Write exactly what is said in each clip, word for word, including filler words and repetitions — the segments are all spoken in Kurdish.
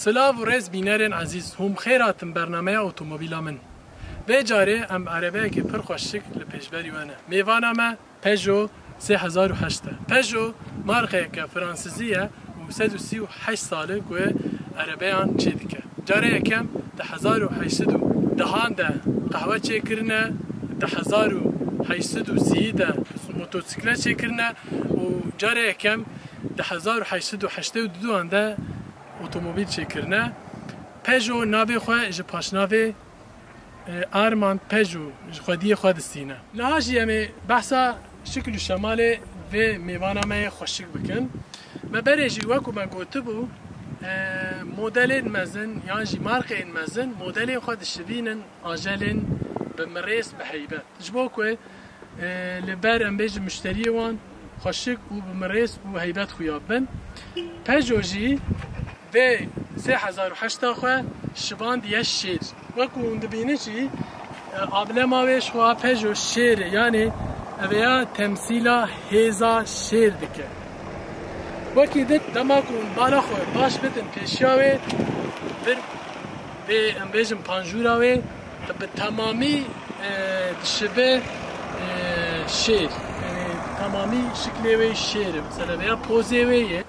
Silav û rêz bînerên ezîz, hûn bi xêr hatin bernameya otomobîla min. Vê carê em erebeyekê pir xweşik li pêşberî we ne. Mêvana me Peugeot sê hezar û heşt e. Peugeot markeyeke Fransizî ye û sed û sî û heşt sal e ku erebeyan çêdike. Carê yekem di hezar û heşt sed û dehan de qehwe çêkirine, di hezar û heşt sed û sî de motosiklet çêkirine û carê yekem di hezar û heşt sed û heştê û duan de otomobîl çêkirine. Peugeot navê xwe ji paşnavê, e, Armand Peugeot ji xwediyê xwe distîne. Niha jî em ê behsa şikil û şemalê vê mêvana me yê xweşik bikin. Me berê jî wekû me gotibû, e, modelên mezin yan jî markeyên mezin modelên xwe dişibînin ajelên bi mirês, bi heybet. Ji bo ku, e, li ber, em bêjin, muşteriyê wan xweşik û bi mirês û heybet xuya bin. Peugeot jî vê sê hezar û heşta xwe şibandiye şêr. Wekû hûn dibînin jî, e, ablema wê ji xwe Peugeot şêr e, yanî ev ya temsîla hêza şêr dike. Wekî din, dema ku hûn bala xwe baş bidin pêşiya wê, vir vê, em bêjin, panjûra wê, bi temamî, e, dişibe, e, şêr. Yanî temamî şiklê wê şêr e. Mesela veya pozê wê ye.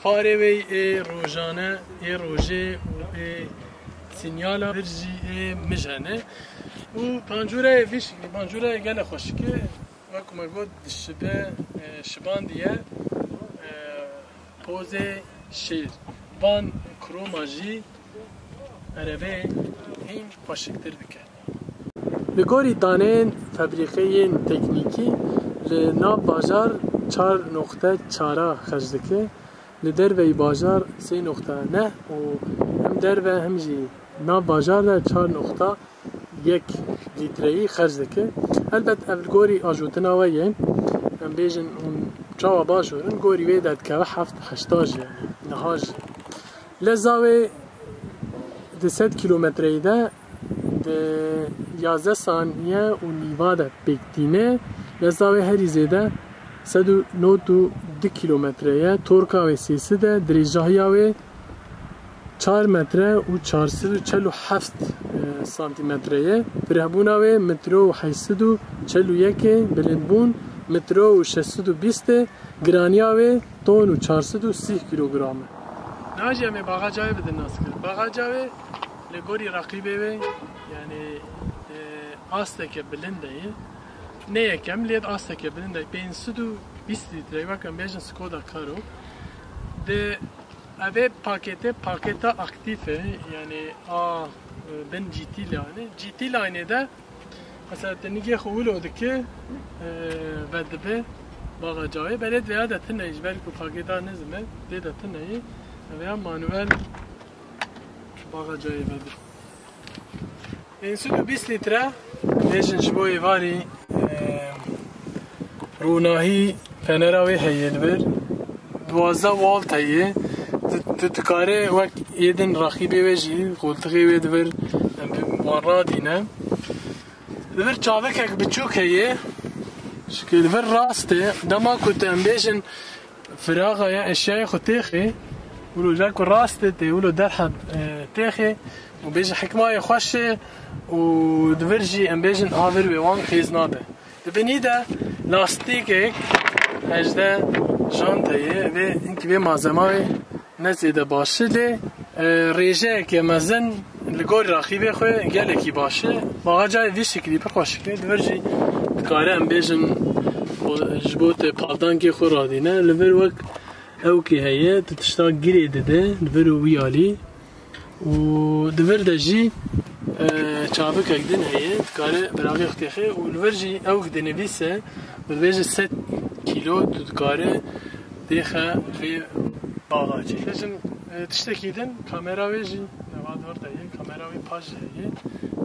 Farê wê ê rojane, ê rojê û ê sinyala vir jî ê mijene. Û panjûreyê vî şiklî, panjûreyê gelek xweşik e. Wek me got, dişibe, e, şibandiye, e, pozê şêr. Van kroma jî erebeyê hîn xweşiktir dike. Li gorî daneyên febrîqeyên teknîkî, li nav bajar çar noqte çara xerc dike, li derveyî bajar sê noqte neh û hem derve hem jî nav bajar de çar noqte yek lîtreyî xerc dike. Helbet ev li gorî ajotina we ye. Em bêjin hûn çawa bajorin, gorî wê de dikeve heft heyşta jî, yanî niha jî. Leza wê di sed kîlometreyî de di yazdeh saniye û nîva de pêk tîne. Leza wê herî zêde sed û nod û du kîlometre ye. Torka wê sê sed e, dirêjahiya wê çar metre û çar sed û çel û heft, e, santîmetre ye. Firehbûna wê metro û heyşt sed û çel û yek e, bilindbûn metro û şeş sed û bîst e, giraniya wê ton û çar sed û sî kîlogram e. Niha jî em ê Baxa Cawê bidin naskir. Baxa Cawê li gorî reqîbê wê, yanî, e, asteke bilind e. Ne yekem, lê asteke bilind e. Pênc sed û bîst lître, wek em bêjin Skoda Karoq. Di Ev ê paketê, paketa aktîf e, yanî a, e, bin G T line e. G T line de, mesela, te nigê xwe wilo dike, e, vedibe Baxa Cawê. Belê veya de tune, ji ber ku paketa nizm e, dê de tune ye. Veya manuel Baxa Cawê vedibe. Pênc sed û bîst lître, bêjin ji bo êvarî, e, rûnahî fenera wê heye li vir. Duwazdeh volt heye. Tu, tu dikare wek êdin raqîbê wê jî, qoltixê wê di vir, em, wan radîne. Li vir çavikek biçûk heye. Şikê li vir rast e. Dema ku tu, em bêjin, firaxa ya eşyayê xwe têxê, wilo car ku rast e, tê wilo derhev, e, têxê û bêje hikmayê xweş e û di vir jî, em bêjin, a vir wê wan qêz nabe. Di binî de lastîkek hejdeh jant heye, vê hinkî vê malzemeyê ne zêde baş e, lê, e, rêjeyeke mezin li gor raqîbê xwe gelekî baş e. Baxa Cawê vî şiklî pir xweşik e. Li vir jî dikare, em bêjin, bo, ji bo te paldankê xwe radîne. Li vir wek ewkê heye, tu tişta girê dide, li vir û wî alî. Û di vir de jî, e, çavikek din heye, dikare biraxê xwe têxe û li vir jî ewk dinivîse, dibêje sed kîlo tu dikare têxe vê Baxa Cawê. Bêjin, e, tiştekî din, kamera wê jî neva dor de ye, kamera wê paş jî heye.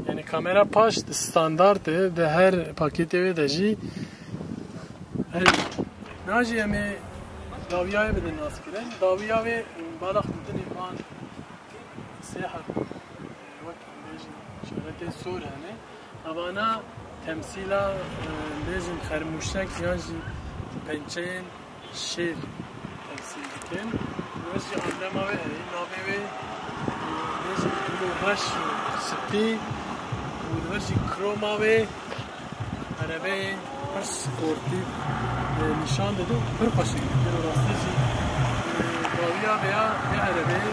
Yanî kamera paş di standart e, di her paketê wê de jî heye. Niha jî em ê dawiyayê bidin naskirin. Dawiya wê bala xwe didinê van sê heb, e, wek em bêjin, şeretê sor hene. Evana temsîla, e, bêjin xermûşek yan jî pençeyên şêr temsîl dikin. Wê jî amblema wê heye, navê wê Baş spî û li vir jî kroma wê erebeyê pir sportîf, e, nîşan dide û pir xweşik dikir û rastî jî, e, dawiya vêya vê erebeyê,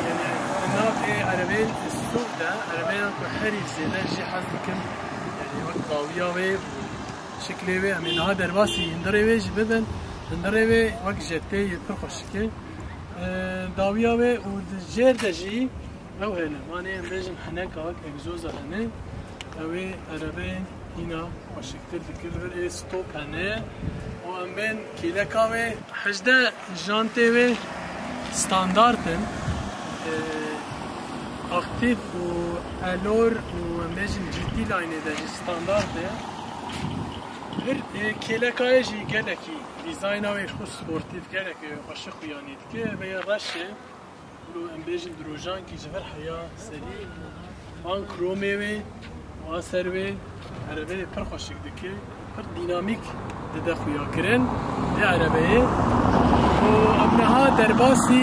yani, di nav ê erebeyên SUV de, erebeyan ku herî zêde jî hez dikin, yani, wek dawiya wê û şiklê wê, em ê niha derbasî hundirê wê jî bibin. Hundirê wê wek jetê yê pir xweşik e. E, dawiya wê û di jêr de jî ew hene. Vanê em bêjin heneka wek egzoza hene. Ew ê erebeyên hîna xweşiktir dikir. Vir ê stop hene. Û em bên kêleka wê hejdeh jantê wê standart in. E, aktîf û elor û em bêjin G T line de jî standart e. Vir, e, kêlekayê jî gelekî dîzayna wê ji xwe sportîf, gelek, e, xweşik xuyanî dike. Vê reş e. Wilo em bêjin dirojankî ji vir heya serî. Van kromê wê û a ser wê erebeyê pir xweşik dike. Pir dînamîk dide xuyakirin vê erebeyê. Û em niha derbasî,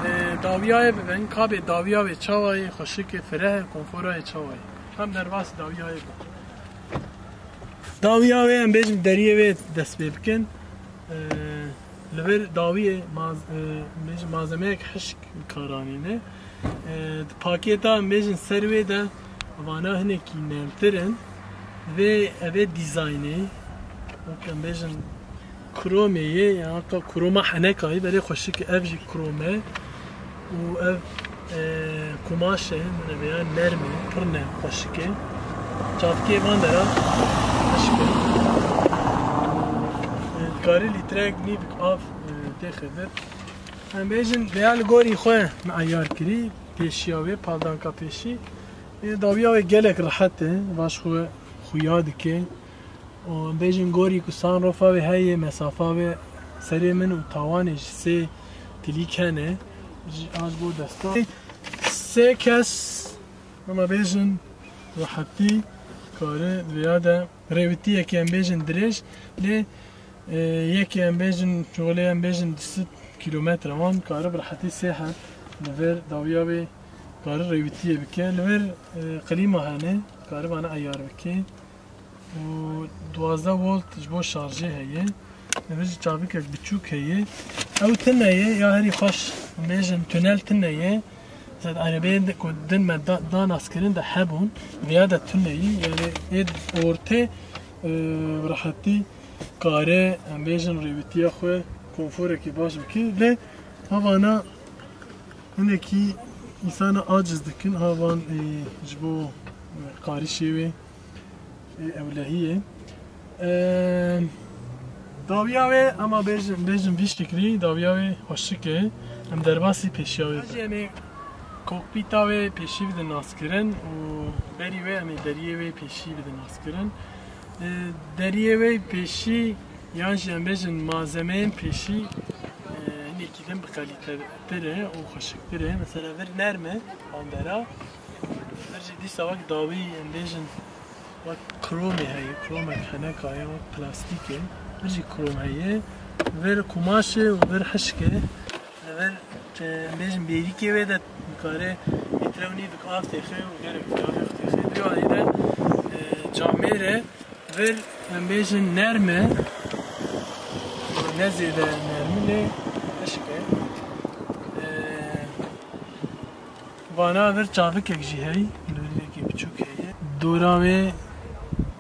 e, dawiyayê bibin. Kabê dawiya wê çawa ye, xweşik e, fireh e, konfora wê çawa ye. Em derbasî dawiyayê bibin. Dawiya wê em bêjin deriyê wê dest pê bikin. Ee, li vir dawiyê maz-, e, em bêjin malzemeyek hişk karanîne. Ee, di pakêta em bêjin ser wê de vana hinekî nemtir in. Vê ev ê dîzaynê, wek em bêjin kromê ye, ya ka kroma heneka ye, belê xweşik e, ev jî krom e. Û ev, e, kumaş e, min vêya nerm e, pir ne xweşik e. Çavkê van dera xweşik e. E, dikarî lîtreyek nîvik av, e, têxe vir. Em bêjin vêya li gorî xwe me eyar kirî, pêşiya wê, paldanka pêşî. Ê, dawiya wê gelek rehet e, vaş xwe xuya dike. Û em bêjin gorî ku sunroofa wê heye, mesafa wê serê min û tawanê ji sê tilîk hene. Ji, a ji bo desta. Sê kes, em bêjin, rehetî kare vêya de rêwitiyekê em bêjin dirêj, lê, e, yekê em bêjin, çolê em bêjin du sed kilometre wan kare bi rehetî sê heb li vir dawiya wê kare rêwitiyê bike. Li vir, e, klîma hene, kare vana eyar bike. û duwazdeh volt ji bo şarjê heye. Li vir jî çavikek biçûk heye. Ew tune ye, ya herî xweş bêjin tunel tune ye. Zed erebeyên di-, ku din me da-, da naskirin de hebûn. Vêya de tune ye. Yani ê ortê, e, rehetî kare, em bêjin rêwitiya xwe, konforekî baş bike. Lê havana hinekî însana aciz dikin. Havan, e, ji bo, e, qarişê wê. Ê ewlehiyê. Em, dawiya wê, ema bêjin, bêjin vî şiklî, dawiya wê xweşik e. Em derbasî pêşiya wê bikin. Em ê kokpîta wê pêşî bidin naskirin û berî wê em ê deriyê wê pêşî bidin naskirin. E, deriyê wê pêşî yan jî em bêjin malzemeyên pêşî, e, hinekî din bi kalîtetir e û xweşiktir e. Mesela vir nerm e, bandera. Vir jî dîsa wek dawî em bêjin wek kromê heye, kromek heneka ye, wek plastîk e. Vir jî krom heye. Vir kumaş e û vir hişk e. Li vir, e, em bêjin bêrîkê wê de dikare lître û nîvik av têxe û gelek av têxe. Vê alî de, e, camêr e. Vir em bêjin nerm e. Ne zêde nerm e, lê hişk e. E, Vana vir çavikek jî heye, loriyekî biçûk heye. Dora wê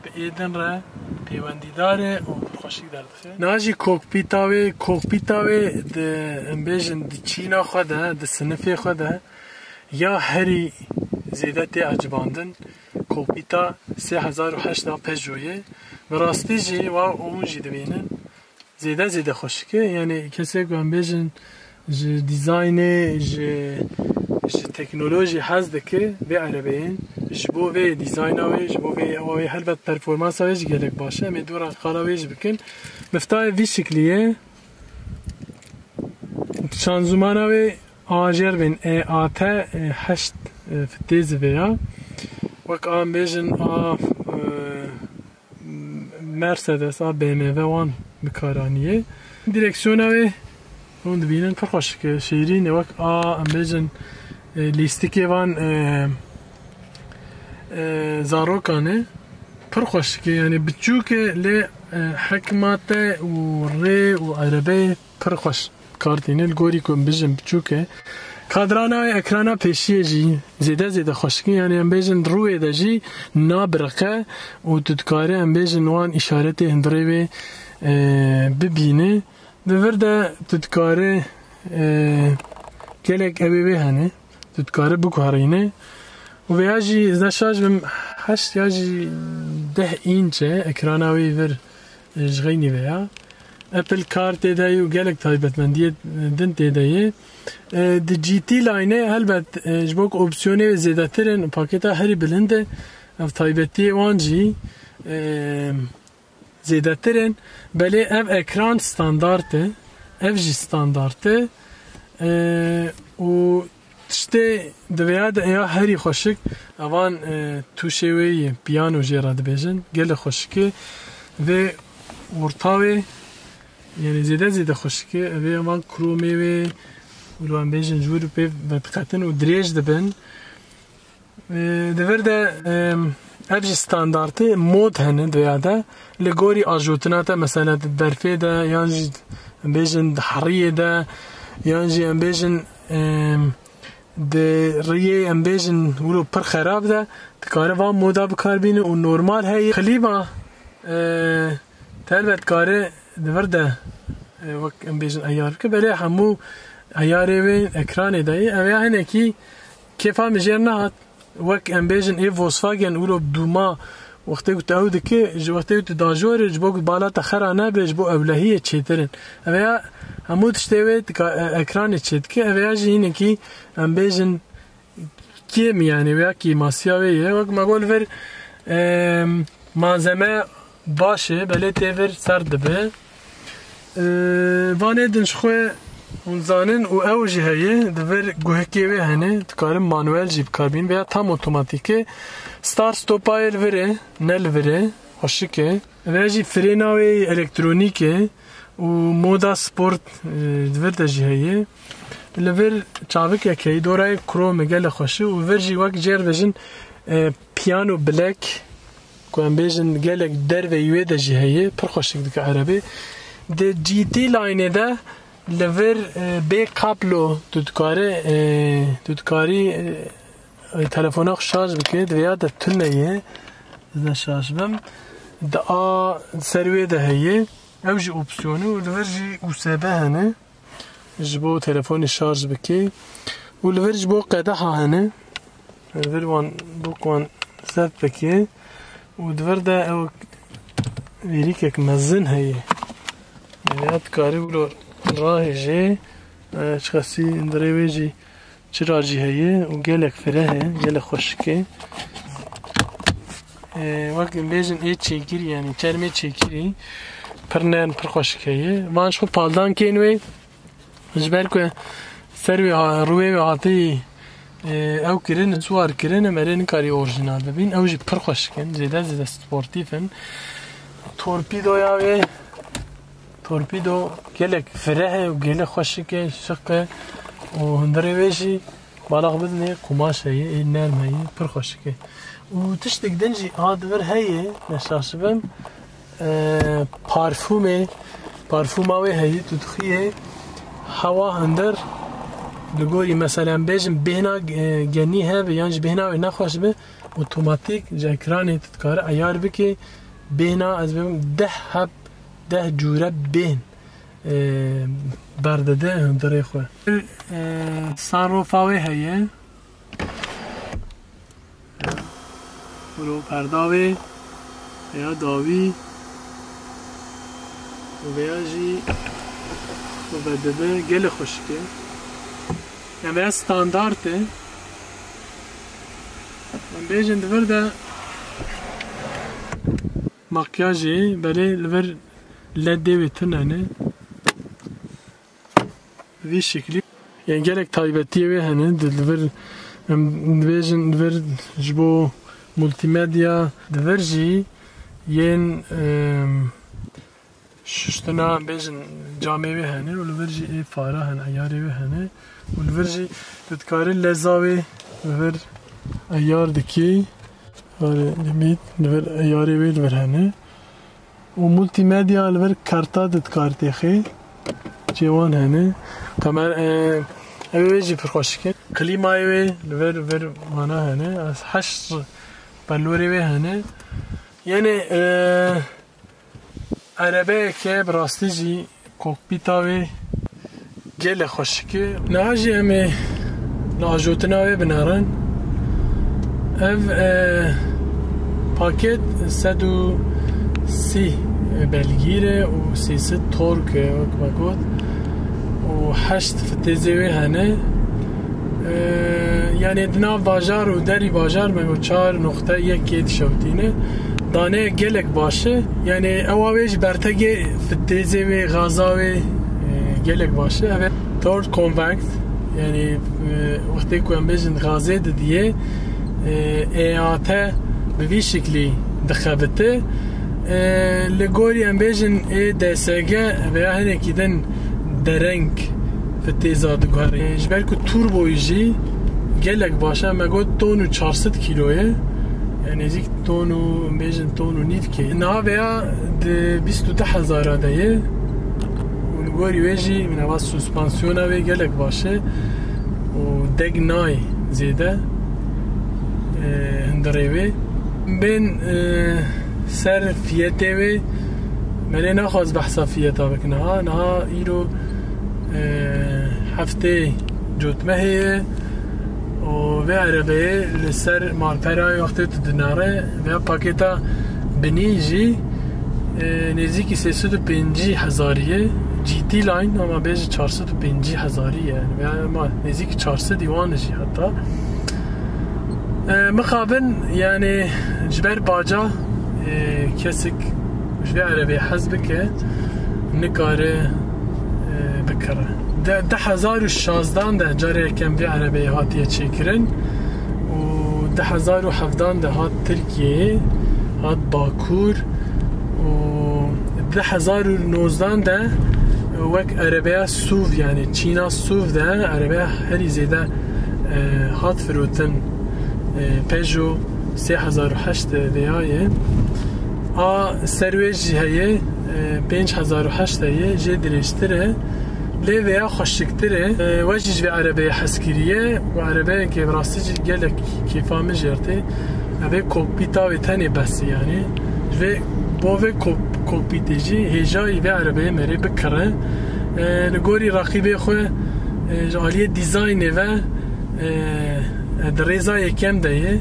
bi êdin re pêwendîdar e û xweşik derdixe. Niha jî kokpîta wê, kokpîta wê di, em bêjin, di çîna xwe de, di sinifê xwe de ya herî zêde tê ecibandin. Kokpîta sê hezar û heşt a Peugeot ye. Bi rastî jî wa hûn jî dibînin. Zêde zêde xweşik e. Yani kesê ku em bêjin ji dîzaynê, ji, ji teknolojî hez dike vê erebeyên. Ji bo vê dîzayna wê, ji bo vê ewa wê helbet performansa wê jî gelek baş e. Em ê dora qala wê jî bikin. Miftayê vî şiklî ye. Şanzumana wê A J R bên E A T, e, heşt, e, fitêzî vê ya. Wek a em bêjin a, e, Mercedes a B M W wan bi kar aniye. Direksiyona wê hûn dibînin pir xweşik e, şêrîn e, wek a em bêjin E, lîstikê van, e, e, zarokan e. Pir xweşik e, yanî biçûk e, lê, e, hikma te û rê û erebeyê pir xweş kar tîne. Li gorî ku em bijin biçûk e. Kadrana wê ekrana pêşiyê jî zêde zêde xweşik e. Yanî em bêjin rûyê de jî nabiriqe û tu dikarî em bêjin wan îşaretê hundirê wê, e, bibîne. Di vir de tu dikarî, e, gelek ew ê wê hene. Tu dikarî biguherîne. Û vêya jî ez ne şaş bim, heşt ya jî deh înç e ekrana wê vir, e, ji xeynî ve ya. Apple Car tê de ye û gelek taybetmendiyê din tê de ye. E, di G T line e, helbet, e, ji bo ku opsiyonê wê zêdetir in û pakêta herî bilind e, ev taybetiyê wan jî, e, zêdetir in. Belê ev ekran standart e, ev jî standart e. E, û tiştê di vêya de ya herî xweşik, evan, e, tûşê wê yê, piyano jê re dibêjin, gelek xweşik e. Vê orta wê, yanî zêde zêde xweşik e. Evê evan kromê wê, wilo em bêjin ji wir û pê vediqetin û dirêj dibin. E, di vir de, e, ev jî standart e, mod hene di vêya de. Li gorî ajotina te, mesela di berfê de, yan jî em bêjin di heriyê de, yan jî em bêjin, e, di riyê em bêjin wilo pir xerab de, dikare van moda bikar bîne û normal heye. Klîma, e, te helbet dikare di vir de, e, wek em bêjin eyar bike, belê hemû eyarê wê ekranê de ye. Ev ya hinekî kêfa min jêr nehat. Wek em bêjin ê Volkswagen wilo dûma wextê ku tu ew dike, ji wextê ku tu dajor e, ji bo ku bala te xera nebe, ji bo ewlehiyê çêtir in. Ev ya hemû tiştê wê dika-, e, ekranê çêdike. Ev ya jî hinekî em bêjin kêm, yanî wê ya kêmasiya wê ye. Wek me got li vir, em, malzeme baş e, belê tê vir serd dibe. Ee, vanê din ji xwe hûn zanin û ew jî heye, di vir guhekê wê hene, dikarin manuel jî bikar bîn, veya tam otomatîk e. Start stopayê li vir e, ne li vir e, xweşik e. Veya jî frêna wê elektronîk e û moda sport, e, di vir de jî heye. Li vir çavikek heye, dorayê krom e, gelek xweş e û vir jî wek jê re dibêjin, e, piano black, ku em bêjin gelek derveyî wê de jî heye, pir xweşik dike erebê. Di G T line de li vir, e, bê kablo tu dikarî, e, tu dikarî, e, e, telefona xwe şarj bike, di vêya de tune ye, ez ne şaş bim. Di a ser wê de heye, ew jî opsiyon e û li vir jî U S B hene. Ji bo telefonê şarj bikê û li vir ji bo qedeha hene. Li vir wan bûk wan zeft bikê û di vir de ew vêrîkek mezin heye. Yanî ya dikarî wilo rahêjê, e, çiqasî hundirê wê jî çira jî heye û gelek fireh e, gelek xweşik e. E, wek em bêjin ê çêkirî, yanî çermê çêkirî pir nerm, pir xweşik heye. Van ji xwe paldankên wê, ji ber ku ser wê ha-, rûyê wê hatî, e, ew kirin, siwar kirin, em erê nikarî orjinal bibîn. Ew jî pir xweşik in, zêde zêde sportîf in. Torpîdoya wê, torpîdo gelek fireh e û gelek xweşik e, şiq e û hundirê wê jî bala xwe bidinê qumaş heye, ê nerm heye, pir xweşik e. Û tiştek din jî a di vir heye, ne şaş bim, e, parfumê, parfuma wê heyî tu dixiyê hewa hundir li gorî, mesela em bêjin bêhna, e, genî hebe yan jî bêhna wê nexweş be, otomatîk ji ekranê tu dikare eyar bike bêhna, ez bêjim deh heb, deh cûre bêhn, e, berdide hundirê xwe. E, sunroofa wê heye. Wilo perda wê ya dawî û veya jî û vedibe gelê xweşik e. Em veya standart e. Em bêjin di vir de makyajê, belê li vir ledê wê tune ne. Vî şeklî. Yên gelek taybetiyê wê hene, di, di vir, em dibêjin, di vir ji bo multimedya, di vir jî yên, em, Şiştina, bêjin, camê wê hene û li vir jî ê fara hene, eyarê wê hene. Û li vir jî tu dikarî leza wê li vir eyar dikî. Erê, demît li vir eyarê wê li vir hene. Û multimedya li vir karta tu dikarî têxê. Çê wan hene. Kamer-, e, ev wê jî pir xweşik e. Klîmayê wê li vir, vir wana hene. Ez heşt belorê wê hene. Yanî, e, erebeyeke bi rastî jî kokpîta wê gelek xweşik e. Niha jî em ê li ajotina wê binerin. Ev, e, paket sed û sî belgîr e û sê sed tork e, wek me got. Û heşt fitêzê wê hene. E, yanî di nav bajar û derî bajar me got çar noqte yekê dişewtîne. Daneyek gelek baş e. Yanî ewa wê ji bertegê fitêzê wê, gaza wê, e, gelek baş e. Ev e Torque Compact. Yanî, e, wextê ku em bêjin gazê didiye, e, E A T bi vî şiklî dixebite. E, li gorî em bêjin ê D S G veya hinekî din dereng fitêza diguherê. Ji ber ku turboyî jî gelek baş e, me got ton û çar sed kîlo ye. Yani nêzîk ton û, bêjin ton û nîvkê. Niha veya di bîst û du hezara de ye. Û li gorî wê jî min eva suspansiyona wê gelek baş e. Û deg nayê zêde, e, hundirê wê. Bên, e, ser fiyetê wê, me lê naxwaz behsa fiyeta bikin. Ha, niha îro, e, heftê cotmehê ye û vê erebeyê li ser malperayê wextê tu dinare, vê paketa binî jî, e, nêzîkî sê sed û pêncî hezarî ye. G T line ama bêjî çar sed û pêncî hezarî ye. Yani, veya ama nêzîkî çar sed wan jî heta. E, mixabin, yani, ji ber baca, e, kesik ji vê erebeyê hez bike, nikare, e, bikire. De, du hezar û şazdan de carê yekem vê erebeyê hatiye çêkirin û du hezar û hevdan de hat Tirkiyeyê, hat Bakur û du hezar û nozdan de wek erebeya SUV, yani çîna SUV de erebeya herî zêde, e, hat firotin, e, Peugeot sê hezar û heşt veya ye. A ser wê jî heye, e, pênc hezar û heşt heye, jê dirêjtir e. Lê veya xweşiktir e. E, we jî ji vê erebeyê hez kiriye. Û erebeyeke bi rastî jî gelek kêfa min jê re tê. Ev ê kokpîta wê tenê bes e yani. Ji vê, bo vê kok-, kokpîtê jî hêjayî vê erebeyê me rê bikire. E, li gorî reqîbê xwe, e, ji aliyê dîzaynê ve, e, e, di rêza yekem de ye.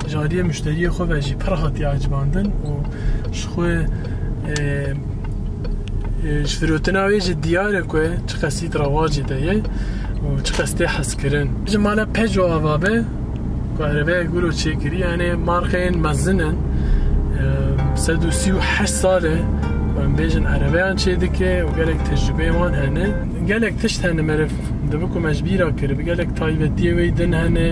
Ji aliyê muşteriyê xwe ve jî pir hatiye ecibandin û ji xwe, e, e, ji firotina wê jî diyar e ku çiqas ît rewacê de ye û çiqas tê hezkirin. Ji mala Peugeot ava be, ku erebeyek wilo çêkirî, yani markeyên mezin in, e, sed û sî û heşt sal e, em bêjin erebeyan çêdike û gelek tecrûbeyê wan hene. Gelek tişt hene meriv dibe ku me ji bîra kiribe, gelek taybetiyê wê din hene.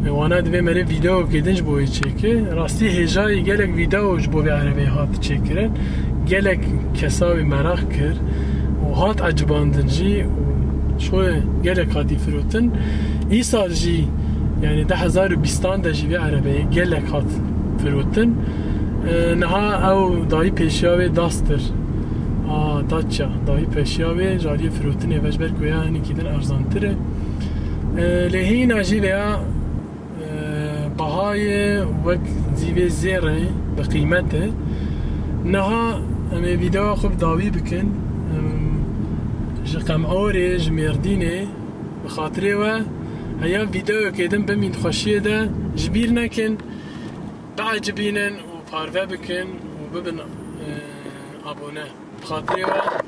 E, wana divê meriv vîdeokê din ji bo wê çêke. Rastî hêjayî gelek vîdeo ji bo vê erebeyê hat çêkirin. Gelek kesa wê meraq kir û hat ecibandin jî û ji xwe gelek hatî firotin. Îsal jî, yani du hezar û bîstan de jî vê erebeyê gelek hat firotin. E, niha ew dayî pêşiya wê Duster. A, Dacia. Dayî pêşiya wê ji aliyê firotinê ve ji ber ku ya hinekî din erzantir e. E, lê hîna jî veya, e, bahayê wek zîvê zêrê bi qîmet e. Niha em ê vîdeoya xwe bi dawî bikin. Em, ji Qemorê, ji Mêrdînê, bi xatirê we heya vîdeoyekê din bimîn xweşiyê de ji bîr nekin, biecibînin û parve bikin û bibin, e, abone. Bi xatirê we.